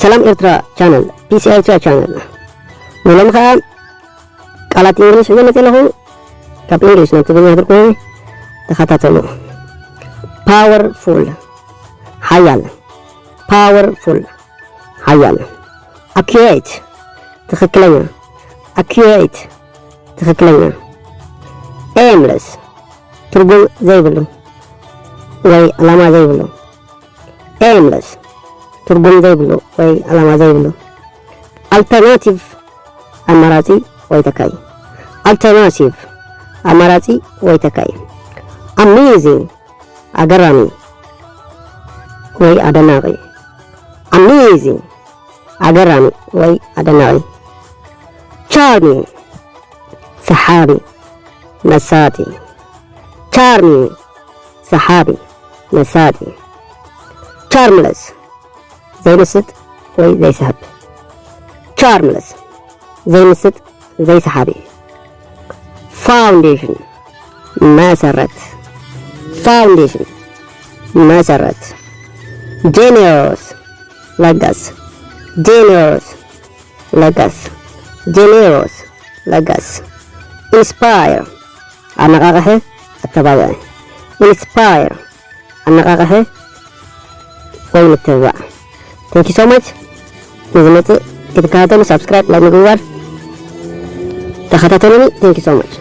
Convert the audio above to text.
ሰላም ኤርትራ ቻነል፣ ፒሲ ኤርትራ ቻነል። ንሎም ከዓ ቃላት እንግሊሽ ሒዘ መፅእ ኣለኹ። ካብ እንግሊሽ ናብ ትግርኛ ትርጉሙ ተኸታተሉ። Powerful ሓያል። Powerful ሓያል። Accurate ትኽክለኛ። Accurate ትኽክለኛ። Aimless ትርጉም ዘይብሉ ወይ ዕላማ ዘይብሉ። Aimless ትርጉም ዘይብሉ ወይ ዕላማ ዘይብሉ። Alternative ኣማራጺ ወይ ተካይ። Alternative ኣማራጺ ወይ ተካይ። Amazing ኣገራሚ ወይ ኣደናቂ። Amazing ኣገራሚ ወይ ኣደናቂ። Charming ሰሓቢ መሳጢ። Charming ሰሓቢ መሳጢ። Charmless ዘይምስጥ ወይ ዘይስሕብ። Charmless ዘይምስጥ ዘይሰሓቢ። Foundation መሰረት። Foundation መሰረት። Generous ለጋስ። Generous ለጋስ። Generous ለጋስ። Inspire ኣነቓቕሐ፣ ኣተባብዐ። Inspire ኣነቓቕሐ ወይ ምትብባዕ። Thank you so much። ንዝመጽእ ክትከታተሉ ሳብስክራይብ፣ ላይክ ምግባር ተኸታተሉኒ። Thank you so much።